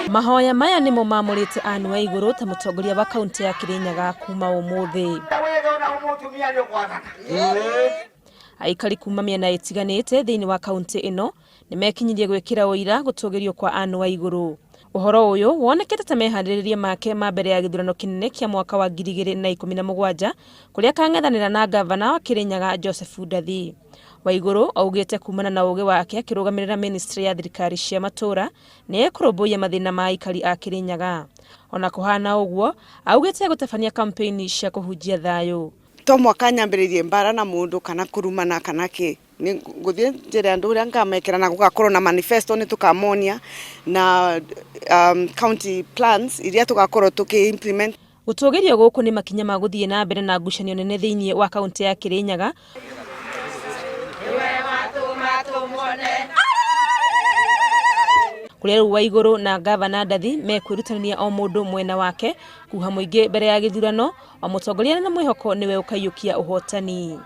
Mahoya maya nĩmo mamũrĩte Anne Waigũrũ ta mũtongoria wa kaunti ya Kirinyaga kuma ũmũthĩ. Aikari kuma mĩena ĩtiganĩte thĩinĩ wa kaunti ĩno nĩmekinyirie gwĩkĩra ũira gũtũgĩrio kwa Anne Waigũrũ. Ũhoro ũyũ wonekete ta meharĩrĩria make ma mbere ya gĩthurano kĩnene kĩa mwaka wa 2017 kũrĩa akang'ethanĩra na ngavana wa Kĩrĩnyaga Joseph Ndathi. Waigũrũ augĩte kumana na ũgĩ wake akĩrũgamĩrĩra ministry ya thirikari cia matũra nĩ ekũrũmbũiya mathĩna ma aikari a Kĩrĩnyaga. Ona kũhana ũguo, augĩte egũtabania kampeini cia kũhunjia thayũ. To mwaka nyambĩrĩrie mbara na mũndũ kana kũrumana kana kĩ nĩ ngũthiĩ njĩre andũ ũrĩa ngamekĩra na gũgakorwo na manifesto nĩ tũkamonia na county plans iria tũgakorwo tũkĩ implement. Gũtũgĩrio gũkũ nĩ makinya ma gũthiĩ na mbere na ngucanio nene thĩinĩ wa kaunti ya Kirinyaga kũrĩa rĩu Waigũrũ na ngavana Ndathi mekwĩrutanĩria o mũndũ mwena wake kuha mũingĩ mbere ya gĩthurano o mũtongoria na mwĩhoko nĩwe ũkaiyũkia ũhotani.